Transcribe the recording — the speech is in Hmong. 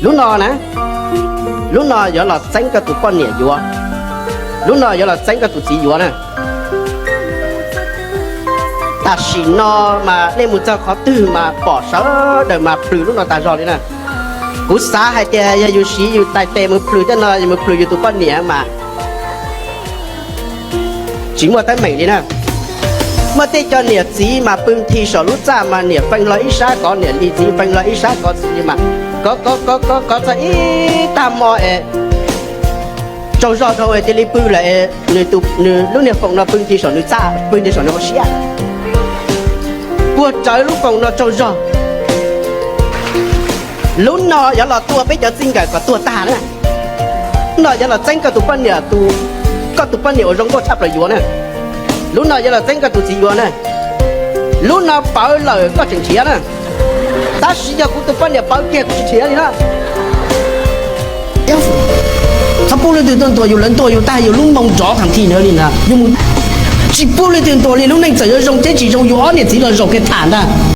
Lub no na, lub no yuav los txeeb koj tus poj niam yuav, lub no yuav los txeeb koj tus txiv yuav na. Tam sim no mas nej mus txog qhov twg mas pom sawv daws mas plhws lub no tag zog li na. Kuv xav hais tias yog yus siv yus tais tes mus plhws tej no, yus mus plhws yus tus poj niam mas tsis muaj teeb meem li na. Muaj tej cov niam txiv mas pw nthi saum lub txaj mas niam feej hlo ib sab kov niam li, txiv feej hlo ib sab kov txiv li mas kov kov kov kov kov txog ib tag hmo es tsaug zog dhau es cia li pw lawm. Nws lub niag foom no pw nthi saum nws txaj, pw nthi saum nws hauv siab. Puag rawv lub foom no tsaug zog. Lub no yuav los tua peb cov txij nkawm kom tuag tag na. Lub no yuav los txeeb koj tus poj niam, koj tus poj niam uas zoo nkauj tshaj plaws yuav na. Lub no yuav los txeeb koj tus txiv yuav na. Lub no pawv lawm koj tseem nrhiav na. Tab sis yog kuv tus poj niam pawv kiag kuv tsis nrhiav li na. Txhob pub leej twg tuaj ntuas yus, lawv ntuas yus tag yus lub moo nrov thav thi ntawd li ntag. Yus mus tsis pub leej twg ntuas li, lub neej txawm yuav zoo thiab tsis zoo yus ob niam txiv los zaum kiag tham ntag.